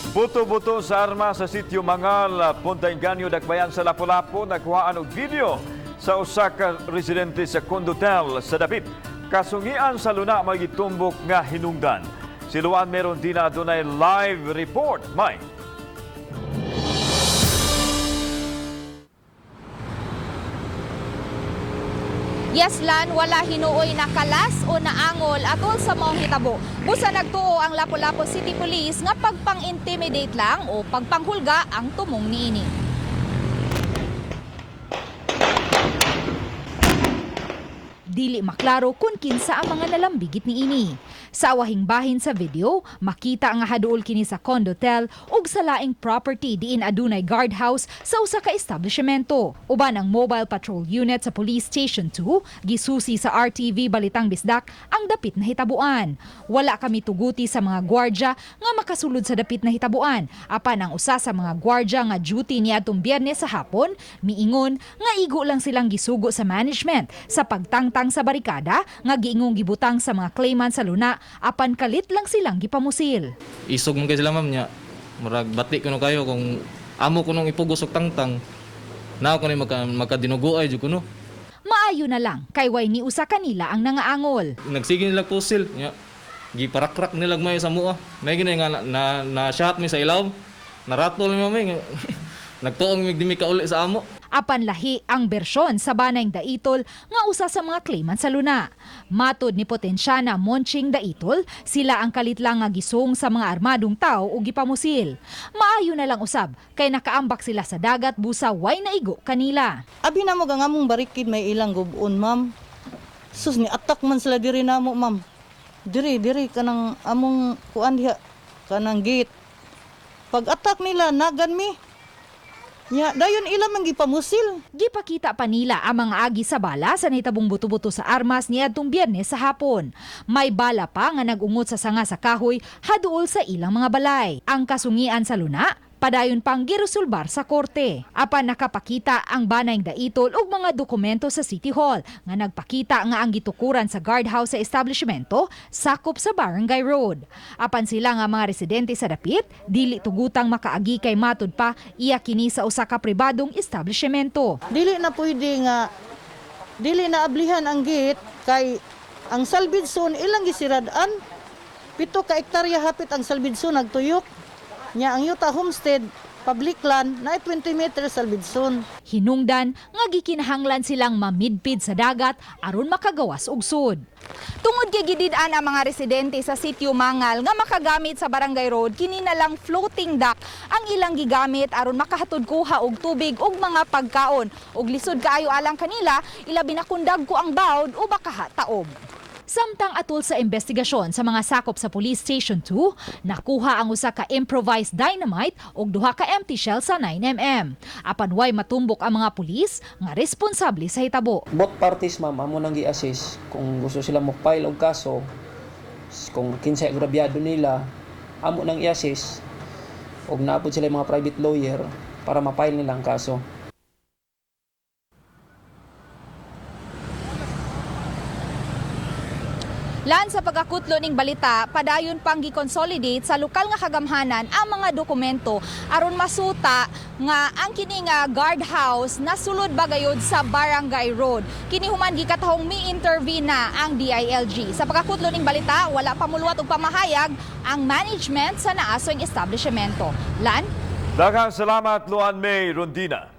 Buto-buto sa arma sa sitio Mangal, Punta Inganyo, Dakbayan sa Lapu-Lapu, nakuhaan og video sa usa ka residente sa condotel sa dapit. Kasungian sa luna may gitumbok nga hinungdan. Si Luan meron din na adunay live report. May. Yes, Lan, wala hinuoy nakalas o naangol atol sa maong hitabo. Busa nagtuo ang Lapu-Lapu City Police nga pagpang-intimidate lang o pagpanghulga ang tumong niini. Dili maklaro kung kinsa ang mga nalambigit niini. Sa awahing bahin sa video, makita nga haduol kini sa condotel ug sa laing property diin adunay guardhouse sa usa ka establishmento. Uban ang Mobile Patrol Unit sa Police Station 2, gisusi sa RTV Balitang Bisdak ang dapit na hitabuan. Wala kami tuguti sa mga gwardya nga makasulod sa dapit na hitabuan. Apan ang usa sa mga gwardya nga duty niadtong Biyernes sa hapon, miingon nga igo lang silang gisugo sa management sa pagtangtang sa barikada nga giingong gibutang sa mga claimant sa luna apan kalit lang silang gipamusil. Isog man kay sila, ma'am, niya. Murag bati kuno kayo kung amo kunong ipugos og tangtang. Naa ko ni magkadinuguay jud kuno. Maayo na lang kay way ni usa kanila ang nangaangol. Nagsige nila pusil nya. Giparakrak nila may sa mua. May gini nga na shot mi sa ilaw. Naratol mi, ma'am. Nagtuong mi dimi kauli sa amo. Apan lahi ang bersyon sa banayng Daitol nga usa sa mga claimant sa luna. Matod ni Potensyana Monching Daitol, sila ang kalit lang nga gisong sa mga armadong tao o gipamusil. Maayo na lang usab kay nakaambak sila sa dagat busa way naigo kanila. Abi na mo nga among barikid may ilang gubon, ma'am. Sus, ni attack man sila diri namo, ma'am. Diri diri kanang among kuan diha, kanang gate. Pag attack nila, nagan mi. Nya dayon ila man gipamusil. Gipakita pa nila ang mga agi sa bala sa nahitabong buto-buto sa armas niadtong Biyernes sa hapon. May bala pa nga nag-ungot sa sanga sa kahoy haduol sa ilang mga balay. Ang kasungian sa luna, padayon pang giresolbar sa korte. Apan nakapakita ang banayng Daitol og mga dokumento sa City Hall nga nagpakita nga ang gitukuran sa guardhouse sa establishmento sakop sa Barangay Road. Apan sila nga mga residente sa dapit, dili tugutang makaagi kay matud pa iya kini sa usa ka pribadong establishmento. Dili na pwede nga dili na ablihan ang gate kay ang salvage zone ilang gisirad-an. 7 ka hektarya hapit ang salvage zone nagtuyok. Nya ang Yuta Homestead public land na 20 meters salvage zone. Hinungdan nga gikinahanglan silang mamidpid sa dagat aron makagawas og sud. Tungod kay gidid-an ang mga residente sa Sitio Mangal nga makagamit sa Barangay Road, kini na lang floating dock ang ilang gigamit aron makahatod kuha og tubig ug mga pagkaon. Ug lisod kaayo alang kanila, ilabi na kung dagko ang bawd o baka taob. Samtang atul sa investigasyon sa mga sakop sa Police Station 2, nakuha ang usa ka improvised dynamite ug duha ka empty shell sa 9mm. Apan way matumbok ang mga pulis nga responsable sa hitabo. Both parties, ma'am, amo nang gi-assist kung gusto sila mo file og kaso, kung kinsay agrabyado nila, amo nang i-assist og naapod sila yung mga private lawyer para ma-file nila ang kaso. Lan, sa pagkakutlo ning balita, padayon pang gi-consolidate sa lokal nga kagamhanan ang mga dokumento aron masuta nga ang kini nga guardhouse nasulod ba gayod sa Barangay Road. Kini human gikatahong mi-intervene na ang DILG. Sa pagkakutlo ning balita, wala pa muluwat og pamahayag ang management sa naasoy establishmento. Lan? Daghang salamat, Luan May Rondina.